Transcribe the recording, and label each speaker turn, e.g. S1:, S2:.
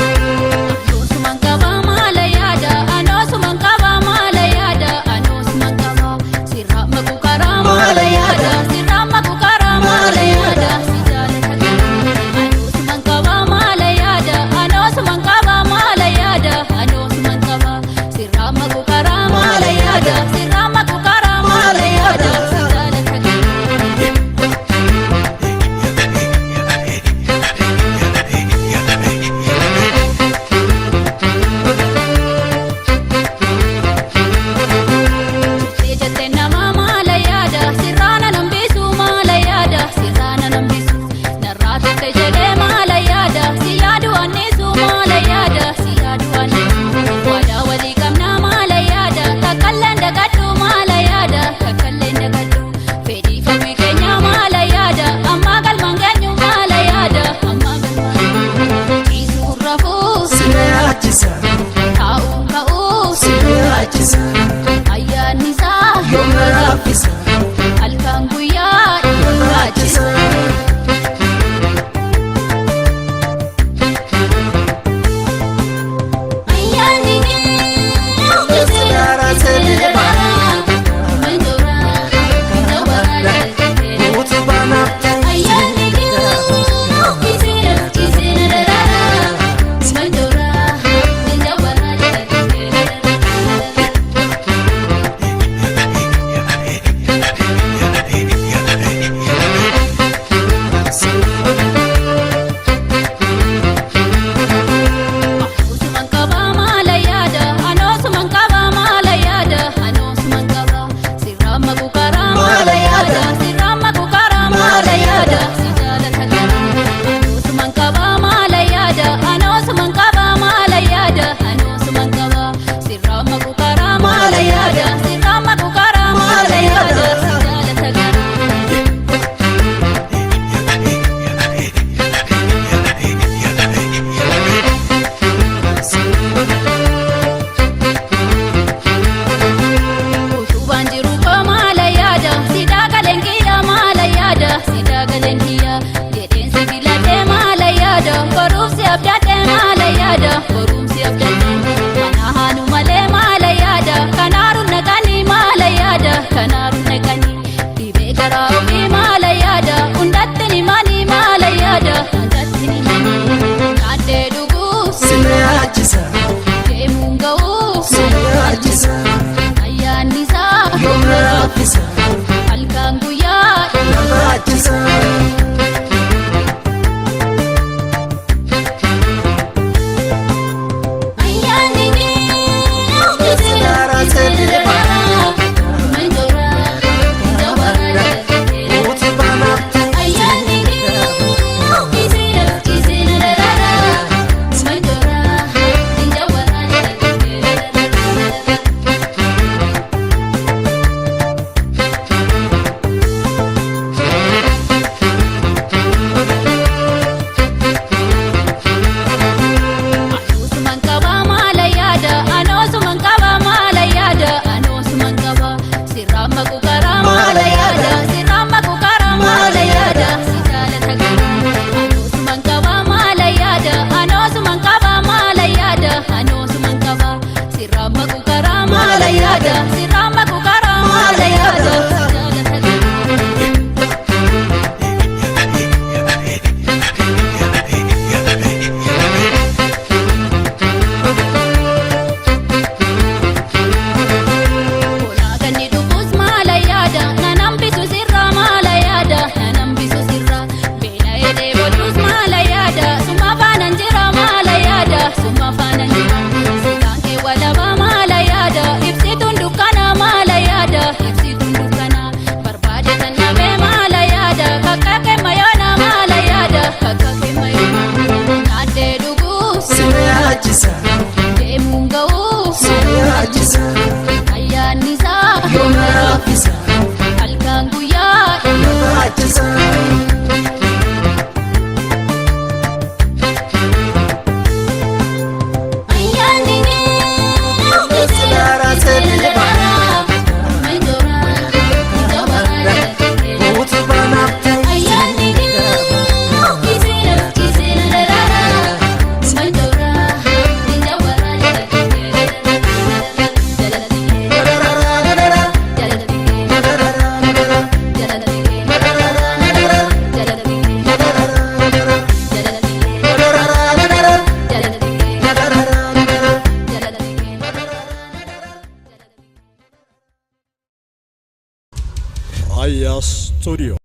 S1: Anosuman qaba maala yaada, anosuman qaba maala yaada, anosuman qaba. Sirraa maqu karaa maala yaada, sirraa maqu karaa maala yaada, si jaalata qaba. Anosuman qaba maala yaada, anosuman qaba maala yaada, anosuman qaba. Sirraa maqu karaa maala yaada, sirraa maqu karaa maala yaada, si jaalata qaba. Jettee nama maala yaada, sirraana nambisu maala yaada, sirraana nambisu. Narraa turte jedhee maala yaada, si yaadu annisu maala yaada, si yaadu annisu. Waadaa walii qabnaa maala yaada, kakkalleen dagadhu maala yaada, kakkalleen dagadhu. Fedhii fawwii keenya maala yaada, ammaa galmaan geenyu maala yaada, ammaa galmaan geenyu. Ciisuu rafuu,
S2: Si yaachisa,
S1: taa'uu ka'uu,
S2: si yaachisa,
S1: ayyaanni isaa
S2: yoom na raffisa,
S1: halkan guyyaa
S2: raachisa.
S1: Ayyaanni
S2: Utubaa naaf ta'e.
S1: Anosuman qaba maala yaada, anosuman qaba maala yaada, anosuman qaba. Sirraa maqu karaa maala yaada, sirraa maqu karaa maala yaada, si jaalata qaba. Anosuman qaba maala yaada, anosuman qaba maala yaada, anosuman qaba. Sirraa maqu karaa maala yaada, sirraa maqu karaa maala yaada, si jaalata qaba. Utubaan jiru koo maala yaada, si daagaleen kiyya maala yaada, si daagaleen kiyya. Jedheen si filadhee maala yaada, boruuf si abdadhee maala yaada, boruuf si abdadhee. Kana haanu malee maala yaada, kanaaruun naqanii maala yaada, kanaaruun naqanii. Dhibee garaa ofii maala yaada, hundatti ni manii maala yaada, hundatti ni manii. Nyaadhee dhuguus,
S2: Si yaachisa,
S1: deemuun ga'uus,
S2: si yaachisa,
S1: ayyaanni isaa
S2: yoom na raffisa,
S1: halkan guyyaa.
S2: raachisa.
S1: Ayyaanni
S2: Utubaa naaf ta'e.
S1: Anosuman qaba maala yaada, anosuman qaba maala yaada, anosuman qaba. Sirraa maqu karaa maala yaada, sirraa maqu karaa maala yaada, si jaalata qaba. Anosuman qaba maala yaada, anosuman qaba maala yaada, anosuman qaba. Sirraa maqu karaa maala yaada, sirraa maqu karaa maala yaada, si jaalata qaba. Kolaaganni dhufuus maala yaada, nan hambisu sirraa maala yaada, nan hambisu sirraa. Beela eedee boodduus maala yaada, suma faanaan jira maala yaada, suma faanaan jira. Silaan kee walabaa maala yaada, ibsituun dukkana maala yaada, ibsituun dukkana. Barbaade tan dhabee maala yaada, kakka kee mayoona maala yaada, kakka kee mayoona. Nyaadhee dhuguus,
S2: Si yaachisa,
S1: deemuun ga'uus,
S2: si yaachisa,
S1: ayyaanni isaa
S2: yoom na raffisa,
S1: halkan guyyaa.
S2: raachisa.
S3: Studio.